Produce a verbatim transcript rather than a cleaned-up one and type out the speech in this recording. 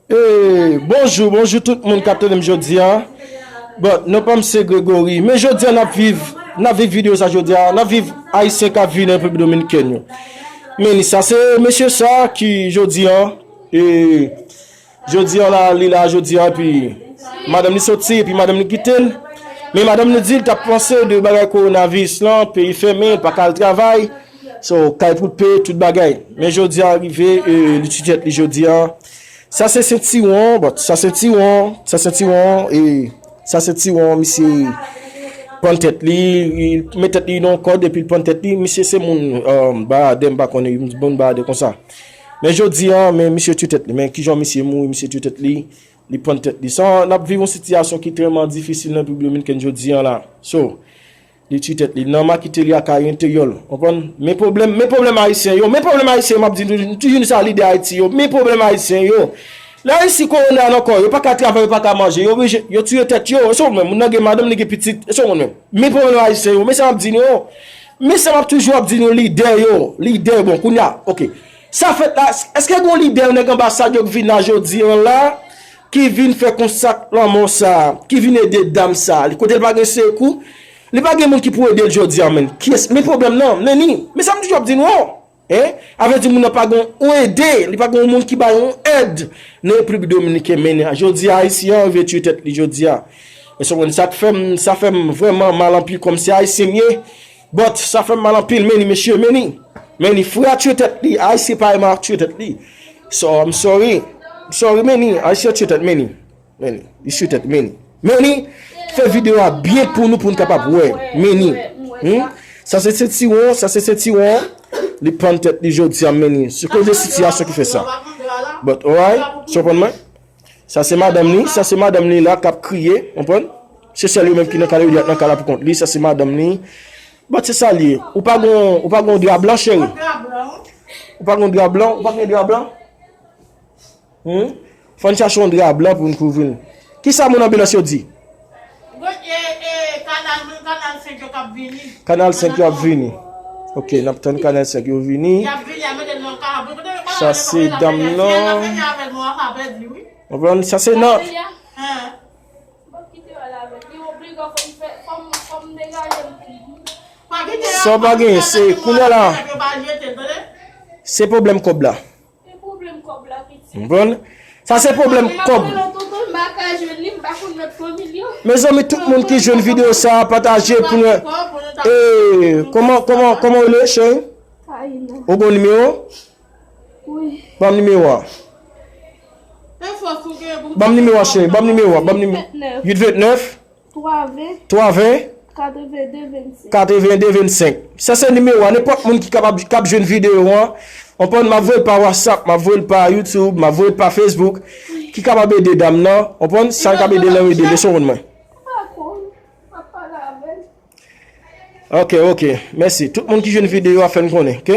Hey, bonjou, bonjou tout moun k ap tande m jodi a. Bon, non pa m se Gregory. Men jodi a n ap viv, n ap viv videyo sa jodi a. N ap viv Ayisyen k ap viv nan Repiblik Dominikèn yo. Men sa se mesye sa ki jodi a, e, jodi a la, li la jodi a, epi madanm li soti, epi madanm li kite l. Men madanm li di l t ap panse de bagay kowonaviris lan, peyi fèmen, l pa ka al travay. So, kay pou l peye tout bagay. Men jodi a rive, e, li tchitchèt li jodi a. Sa se sentiwon, but sa sentiwon, sa sentiwon, e sa sentiwon, misye pran tèt li, li met tèt li nan kòd epi l pran tèt li. Misye se moun, um, Baradè, m pa konnen, moun Baradè konsa. Men jodi a, men misye tchwe tèt li. Men kijan misye mouri, misye tchwe tèt li, li pran tèt li. Sa, n ap viv yon sitiyasyon ki trèman difisil nan Repiblik Dominikèn jodi a la. So, li tchwe tèt li. Nan makite li ak Aryen Kreyòl. Konprann? Men pwoblèm, men pwoblèm Ayisyen yo. Men pwoblèm Ayisyen yo, m ap di nou, nou toujou di sa lidè Ayiti yo. Men pwoblèm Ayisyen yo. Larisi kowona nan kò yo, yo pa ka travay, yo pa ka manje. Yo oblije, yo tiye tèt yo. E se w menm, moun nan gen madanm, li gen pitit. E se w menm. Men pwoblèm Ayisyen yo. Men sa m ap di nou yo. Men sa m ap toujou ap di nou, lidè yo. Lidè, bon, kounye a, oke. Sa fèt la, èske gen yon lidè, yon nèg anbasad yo k vin la jodi a la, ki vin fè konsa ak lanmò sa, ki vin ede dam sa? Li kote l pa gen sekou, li pa gen moun ki pou ede l jodi a, menn. Kiyès? Men pwoblèm nan, men ni. Men sa m toujou ap di nou an. Hein? A vle di moun nan pa gen yon ede, li pa gen yon moun ki ba yon èd nan Repiblik Dominikèn, men ni. Jodi a, Ayisyen an rive tchwe tèt li jodi a. E se konn sa k fè m, sa fè m vrèman mal anpil kòm se Ayisyen m ye. But sa fè m mal anpil, men ni, mesye, men ni. Men ni, frè a tchwe tèt li, Ayisyen parèy mwen ap tchwe tèt li. So, I'm sorry. I'm sorry, men ni, Ayisyen tchwe tèt, men ni. Men ni, li tchwe tèt, men ni. Men ni, fè videyo a byen pou nou, pou n kapab wè. Men ni. Hmm? Sa se sentiwon, sa se sentiwon. Li pran tèt li jodi a, men ni. Se koze sitiyasyon ki fè sa. But, alright, se konprann mwen? Sa se madanm li, sa se madanm li la k ap kriye, konprann? Se sèl yo menm ki nan kay la, yo di ak nan kay la pou kont li, sa se madanm li. But se sa l ye. Ou pa gon, ou pa gon dra blan, cheri? Ou pa gon dra blan, ou pa gen dra blan? Hmm? Fò n chache yon dra blan pou n kouvri l. Kisa moun anbilans yo di? Bon, e, e, kanal, kanal senk yo k ap vini. Kanal senk yo ap vini. Ok, n ap tann kanal senk yo vini. Y ap vini, y ap mete nou nan kanal. Sa se dam nan. Konprann? Sa se nan. Sa w pa genyen, se kounye a la. Se pwoblèm kòb la. Konprann? Sa se pwoblèm kòb. Mezanmi, tout moun ki jwenn videyo sa a, pataje pou nou. E, kòman, kòman, kòman ou rele, cheri? Ou gon nimewo? Ban m nimewo a. Ban m nimewo a, cheri. Ban m nimewo a. Ban m nimewo. Uit vennèf. Twa ven. Twa ven. Katreven de vennsenk. Katreven de vennsenk. Sa se nimewo a. Nenpòt moun ki kapab, k ap jwenn videyo an, konprann, m ap voye l pa WhatsApp, m ap voye l pa YouTube, m ap voye l pa Facebook, ki kapab ede dam nan, konprann, sa l kapab ede l nan ede l, se konn mwen. Ok, ok. Mèsi. Tout moun ki jwenn videyo a, fè n konnen, ok?